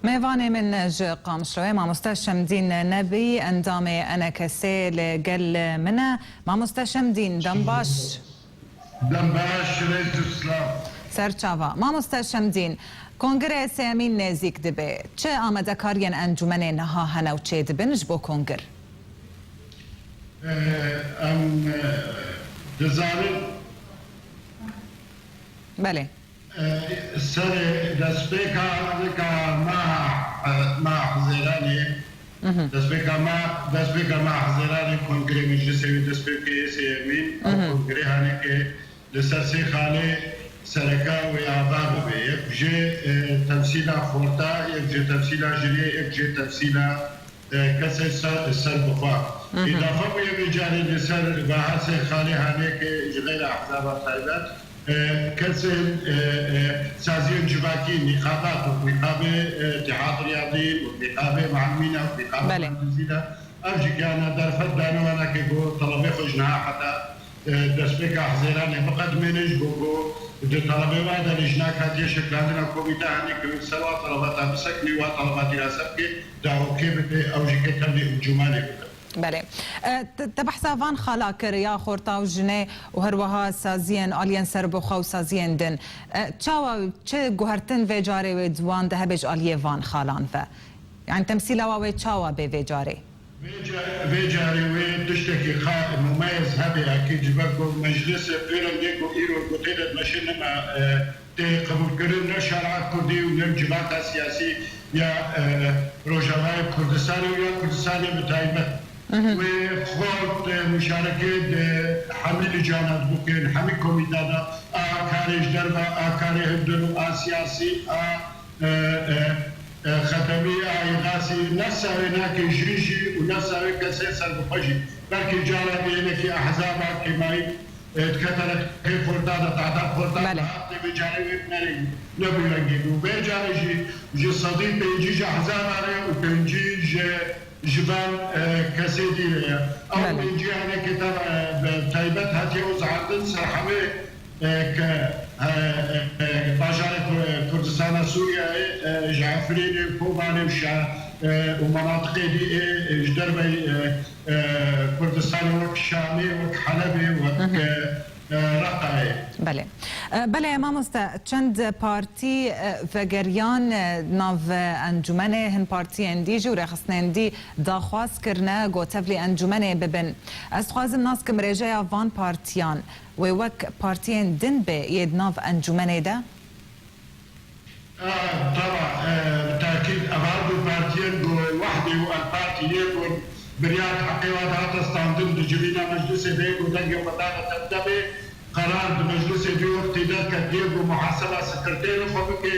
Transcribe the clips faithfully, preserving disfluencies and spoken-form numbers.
Mêvanê min ji Qamişloyê, mamoste Şemdîn Nebî, endamê E N K S'ê li gel min e. Mamoste Şemdîn, dem baş. Dem baş, rêz û silav. Ser çava. Mamoste Şemdîn, Kongirê sêyemîn nêzîk dibe. Çi amadekariyên encûmenê niha hene û çêdibin ji bo kongir? Em, e, dizanin. Belê. E, serê destpêka nika meha, e, meha Hizêranê, Mhm. destpêka me-, destpêka meha Hizêranê Kongrê Meclisê wê destpêkê sêyemîn, ew Mhm. kongrê hanê ke li ser sê xalê sereka wê ava bibe. Yek jê, e, temsîla xorta, yek jê temsîla jinê, yek jê temsîla e, kesê ser, serbixwe. Mhm. Îdafe bûye vê carê li ser vaha sê xalê hanê ke ji xeyra ehzaba taybet, e, kesên, e, e, saziyên civakî, nîqabat û nîqabê, e, Îtîhad Riyadî û nîqabê muallimîna û nîqabê Belê. muhendisîna, ev jî ke ana derfet dane wana ke ku telebê xwe ji niha heta e, destpêka Hizêranê biqedimêne ji bo ku di telebê wa de lê jinak hatiye şekilandina komîte hanê ke wê ser wa telebata bisekine, wa telebata dîrase bike, dawokê bike, ew jî ke tevlî encûmanê bibe. Belê. E, te, te behsa van xala kir ya xorta û jinê û her wiha saziyên aliyên serbixwe û saziyên din. E, çawa, çi guhertin vê carê wê di wan de hebe ji aliyê van xalan ve? Yani temsîla wa wê çawa bê vê carê? Vê ca-, vê carê wê tiştekî xa-, mumeyez hebe, akî ji ber ku meclisê pêrengê ku îro ku tê de dimeşe nema, e, tê qebûlkirin ne şer'a kurdî û ne civaka siyasî ya, e, Rojavayê Kurdistanê û ya Kurdistanê bi taybet. Mhm. Wê xort, e, muşarekê di hemî licana dikin, hemî komîta de, a karê ji derve, a karê hundir û a siyasî, a e, e, e, xedemî a îxasî, nefsa wê nake jin jî û nefsa wê kesê serbixwe jî. Belkî cara dê hinekî ehzaba kêmayî, e, dikete reqê xorta de, tahta xorta de, Belê. Tê vê carê wê nerê nebû rengê bû. Vê carê jî ji sedî pêncî ji ehzaba re û pêncî ji ji van, e, kesê dî re ye. Ew Belê. pêncî hanekê te, e, bi taybet hatiye û zehardin ser hemê, e, ke, e, e, e, bajarê Kur-, Kurdistana Sûriyeyê, e, ji Efrînê, Kobanê û Şa-, e, û menatiqê dî ê, e, ji derveyî, e, e, Kurdistanê wek Şamê, wek Helebê, wek, Hı hı. e, e, Reqayê. Belê. E, belê, mamoste, çend partî, e, vegeriyan, e, nav encûmenê, hin partiyên dî jî û rêxistinên dî daxwaz kirine ku tevlî encûmenê bibin. Ez dixwazim nas kim rêjeya van partiyan wê wek partiyên din bê yê di nav encûmenê de? Taba, e, bi tekîd, ev her du partiyên ku Wehdê û El Partî yê ku biryar heqê wa dihate standin di civîna meclisê de yê ku dengê xwe dane debdebê, qerar di meclisê dî wextî derket yê ku muhaseba sekreterê xwe bike,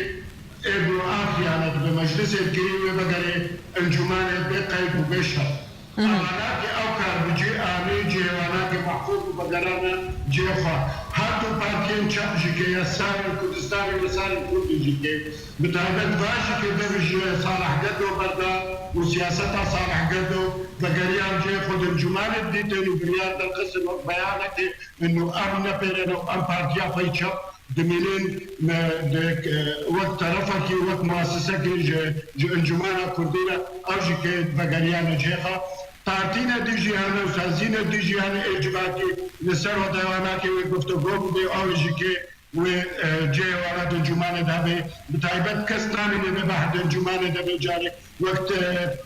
ê ku a xiyanet bi meclisê kirî wê vegerê encûmanê bê qeyd û bê şert. Mhm. Emanakê ew kar bi cî anî cihêwanakê mehfûz û vegerane cihê xwe. Her du partiyên çep jî ke yesarên Kurdistanê û yesarên Kurdî jî ke bi taybet va jî ke dev ji Salih Gedo berda û siyaseta Salih Gedo vegeriyan cihê xwe di encûmanê didîtin û biryar derxistin wek beyanekê û em nepêrene û em partiya xwe yê çep dimînin, me, de, e, wek terefekî, wek muassisekî ji, ji Encûmena Kurdî re, ew jî ke vegeriyane cihê xwe. Partîne dî jî hene û sazîne dî jî hene ê civakî li ser wê dewanakê wê guftego bidê, ew jî ke wê, e, cihê wana di encûmanê de hebe. Bi taybet kes namîne me behd encûmanê de vê carê wek, e,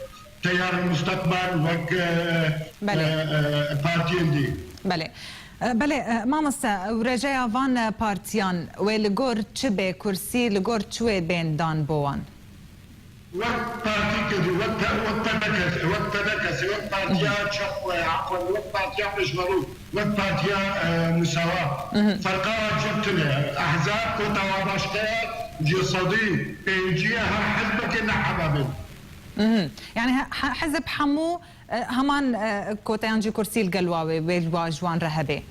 Teyarên Mustekbel, wek, e, Belê. e, e, partiyên dî. Belê. E, belê, e, mamoste, ew rêjeya van, e, partiyan wê li gor çi bê kursî, li gor çi wê bên dan bo wan? Wek partî kedî, wek pe-, wek P D K, wek P D K, wek partiya Hı hı. çep, e, afwan, wek partiya pêşmerû, wek partiya, e, musawa. Hı hı. Ferqa wa cem tune. Ehzab kota wa başqe ya, ji sedî pêncî her hizbekê ne heba bin. Mhm. Yani he-, he-, hizb hemû, e, heman, e, koteyan jî kursî li gel wa wê, wê li wa ji wan re hebe.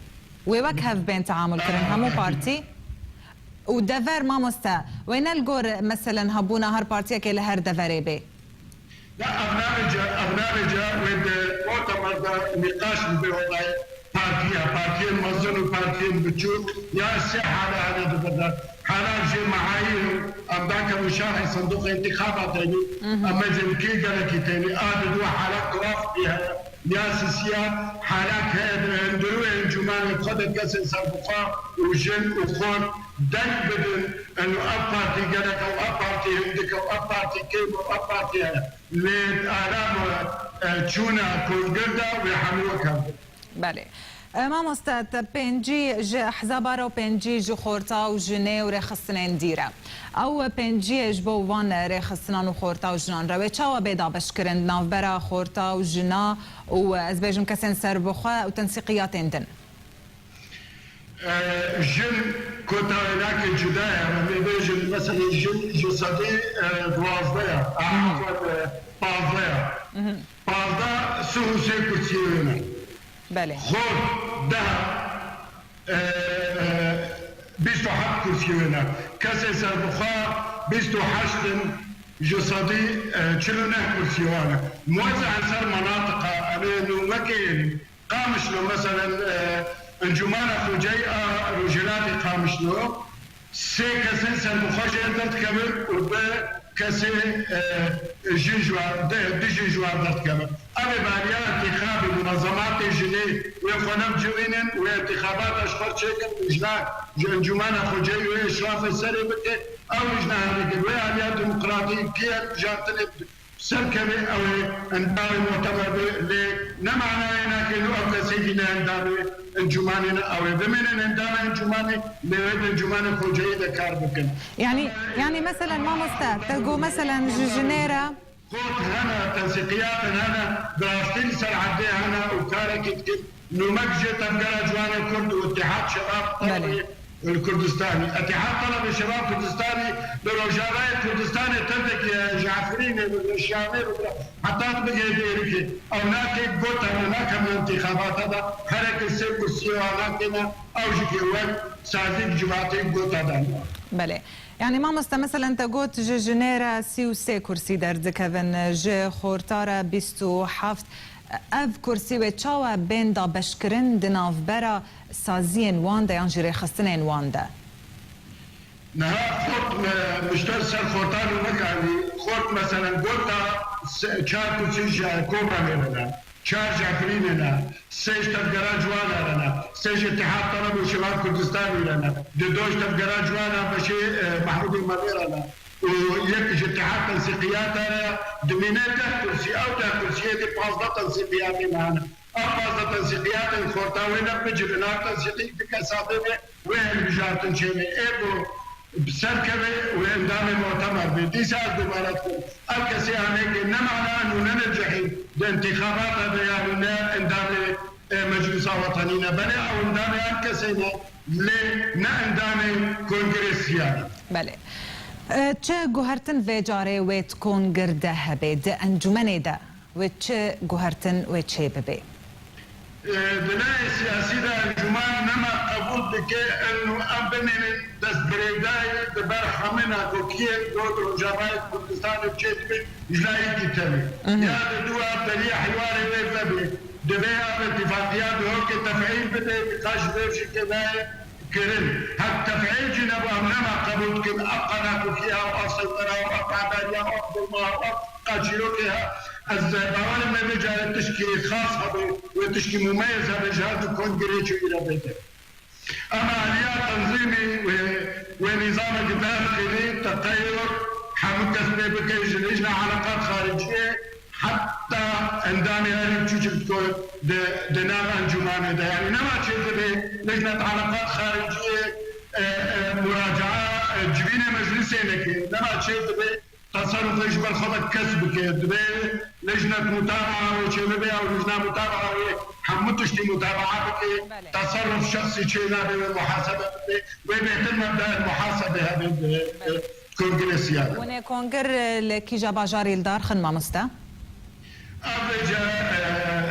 Wê wek hev bên teamul kirin hemû partî. Û dever mamoste, wê ne li gor, meselen, hebûna her partiyekê li her deverê bê. Ne, ev nabêje, ev nabêje, wê di mutemer de nîqaş bibe, wela partiya, partiyên mezin û partiyên biçûk, ya sê hala hene di vir de. Hala jê mehayîr, em dakevin şaxê sindoqê întîxabatê, em mezin kê gelekî tênî, a di dû hala tirafîkî heye. Ya sisiya halak heye di hundir û encûmanê xwe de kesên serbixwe û jin û xort deng bidin, eno ev partî gelek e û ev partî hindik e û ev partî kêm e û ev partî heye. Lê di alama, e, çûna kongir de wê hemû wek hev bin. Belê. E, mamoste, te pêncî ji ehzaba re û pêncî ji xorta û jinê û rêxistinên dî re. Ew pênciyê ji bo van rêxistinan û xorta û jinan re wê çawa bê dabeşkirin di navbera xorta û jina û, e, ez bêjim kesên serbixwe û tensîqiyatên din? E, jin kota wê nake cuda ye. Em ê bêjin, mesela jin ji sedî, e, duwazdeh ya. A, afwan, e, pazdeh ya. Pazdeh sih û sê kursiyê wê ne. Belê. Xort deh, e, e, bîst û heft kursiyê wê ne. Kesê serbixwe bîst û heşt in, ji sedî, e, çil û neh kursiyê wan e. Muwezze'en ser menatiqa, em ê nû wekê Qamişlo, meselen, e, Encûmana Xoceyî a Rojhilatê Qamişlo, sê kesên serbixwe jê derdikevin û bi kesê, e, jin ji wan, di, du jin ji wan derdikevin. Ev ê bariya întîxabê munezematê jinê wê xwe nev civînin, wê întîxabata ji xwe çêkin, jina ji Encûmana Xoceyî wê îşrafê serê bike, ew jina hevdike. Wê aliya demokratîkiyê, mijartinê Serkevê ew ê endamê muteber be, lê ne manayê nake ku ew kesê jî ne endamê encûmanê ne, ew ê bimînin endamê encûmanê, lê wê di encûmanê xoceyê de kar bikin. Yanî, yanî meselen mamoste, te got meselen ji jinê re. Kot hene, tensîqiyat hene, bi rastî li ser erdê hene û karekî dikin. Nûmek ji Tevgera Ciwanê Kurd û Îtîhad Şebab Belê. Li Kurdistanê. Îtîhad Telebê Şebab Kurdistanê li Rojavayê Kurdistanê tevdekî ye, ji Efrînê bigre, Şamê bigre, heta bigihê Êrikê. Ew nake gota me, nakevne întîxabata de, hereke sê kursiyê wan nakêne, ew jî ke wek sazî bi civatê gota daniye. Belê. Yanî mamoste, meselen te got ji jinê re sî û sê kursî derdikevin, ji xorta re bîst û heft. Ev kursî wê çawa bên dabeşkirin di navbera saziyên wan de yan jî rêxistinên wan de? Niha xort me, mişter ser xortan û mekanî, xort meselen gota se-, çar kursî ji Kobanê re ne, çar ji Efrînê ne, sê ji Tevgera Ciwana re ne, sê ji Îtîhad Teleb û Şebab Kurdistanî re ne, di do ji Tevgera Ciwana beşê, e, Mehmûdê Mevê re ne. û yek ji Îtîhad Tensîqiyata re dimîne deh kursî. Ew deh kursiyê di pazdeh tensîqiyatê me hene. Ev pazdeh tensîqiyatên xorta wê ne bicivin. Ev tensîqî dike sade be, wê hilbijartin çêbe. Ê ku bi ser keve wê endamê mutemer be. Dîsa ez dubare dikim. Ev kesê hemêkê ne mana nûne ne cehî di întîxabata de ya nûne endamê e, Meclisa Wetenî ne. Belê ew endamê her kesê ne, lê ne endamê kongresiya ne. Belê. E, çi guhertin vê carê wê di kongir de hebe, di encûmenê de wê çi guhertin wê çê bibe? E, di layê siyasî de encûmen nema qebûl dike eno em bimînin destgirêdayî di ber hemî nakokiyên ku di Rojavayê Kurdistanê çê dibe ji layekî tenê. Mhm. Ya di dû ev deriyê hîwarê wê vebe. Divê ev îtîfaqiya di hokê tefîl bide, ka ji vê fikê nayê kirin. Hek tefîl jî nebû, em nema qebûl dikin. Ev qe nakokiya, ev seytera, ev qedariya, ev zulma, ev qaçîrokê he. Ez bawerim me vê carê tişkî xas hebe, wê tişkî mumeyez hebe ji her du kongirê çûyî re bêtir. Em aliya tenzîmî wê, wê nîzamekî derdixînî, teqeyur, hemû kes pê bike, ji Lîjna Eleqat Xariciyê heta endamê herî biçûk ku di, di nav encûmanê de. Yanî nema çêdibê Lîjnet Eleqat Xariciyê, e, e, muracaa, e, civînê meclisê neke. Nema çêdibê Teserrufê ji ber xwe ve kes bike. Divê lejnet mutabaa wê çêbibe, ew lejna mutabaa wê hemû tiştî mutabaa bike. Belê. Teserruf şexsî çênabe, wê muhasebe bibe. Wê bêtir mebdayên muhasebe hebe di, Belê. di kongiresiya de. Hûn ê kongir, e, li kîja bajarî li dar xin, mamoste? Ev vêce, e,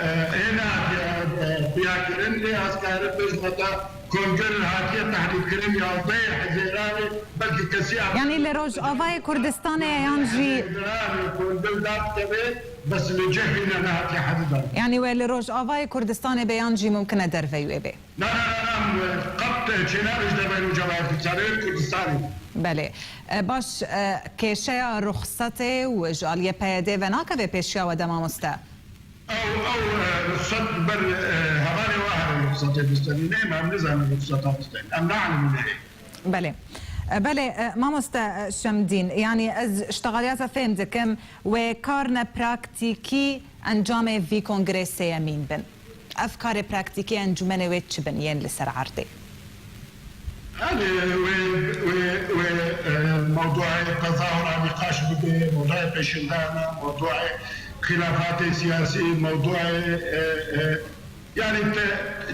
e, hê nehatiye, e, xuyakirin, lê ez karim bêjim heta Kongir hatiye tehdîdkirin, yazdeh Hezêranê, belkî kesî Yani li Rojavayê Kurdistanê yan jî Hezêranê kongir dakeve, bes li cihê ne nehatiye hedîdan. Yani we li Rojavayê Kurdistanê be yan jî mumkin e derveyî wê bê? Na, na, na, na, qet çênabe ji derveyî Rojavayê Kurdistanê, Kurdistanê. Belê. E, baş, e, kêşeya ruxsatê û ji aliyê P Y D ve nakeve pêşiya we de mamoste? Ew, ew, e, ruxsat ber, e, hevalê wa here ruxsatê bistenîne, em, em nizanin ruxsata bistenîne. Em neelimîne hê. Belê. E, belê, e, mamoste, e, Şemdîn, yanî ez ji te xaliya te fêm dikim, wê karne praktîkî encamê vî kongirê sêyemîn bin. Ev karê praktîkî encûmenê wê çi bin yên li ser erdê? Belê, wê, wê, wê, e, mewdûayê tezahura nîqaş bibe, mewdûayê pêşindana, mewdûayê xîlafatê siyasî, mewdûayê, e, e, yanî te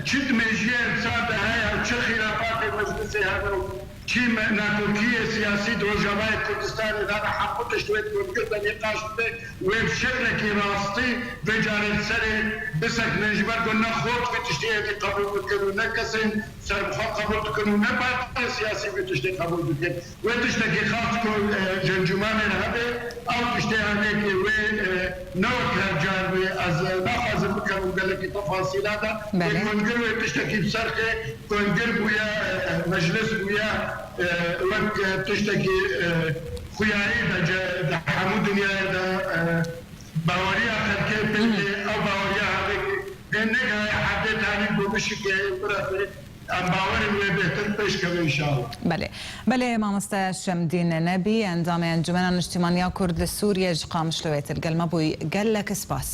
çi di mêjiyê de heye, çi xîlafatê meclisê hene û çi me-, nakokiyê siyasî di Rojavayê Kurdistanê de hene, hemû tişt wê di kongir de nîqaş bibe, wê bi şeklekî rastî vê carê li serê bisekine, ji ber ku ne xort vê tiştê êdî qebûl dikin û ne kesên serbixwe qebûl dikin û ne partiyên siyasî vê tiştê qebûl dikin. Wê tiştekî xas ku, e, ji encûmanê re hebe, ew tiştê hene ku wê, e, ne wek her car be, ez, e, naxwazim bikevim gelekî tefasîla de. Belê. Lê kongir wê tiştekî bi ser xê, kongir bûye, e, e, meclis bûye, e, wek, e, tiştekî, e, xuyayî de ce-, di hemû dinyayê de, e, baweriya xelkê pê Hı hı. tê, ew baweriya hebe ku dê negihaya herdê tanî ku bişike, birevê, em bawerin wê bêhtir pêş keve înşallah. Belê. Belê, mamoste Şemdîn Nebî, endamê Encûmena Niştîmaniya Kurd li Sûriyê ji Qamişlo wê til gel me bûy. Gelek spas.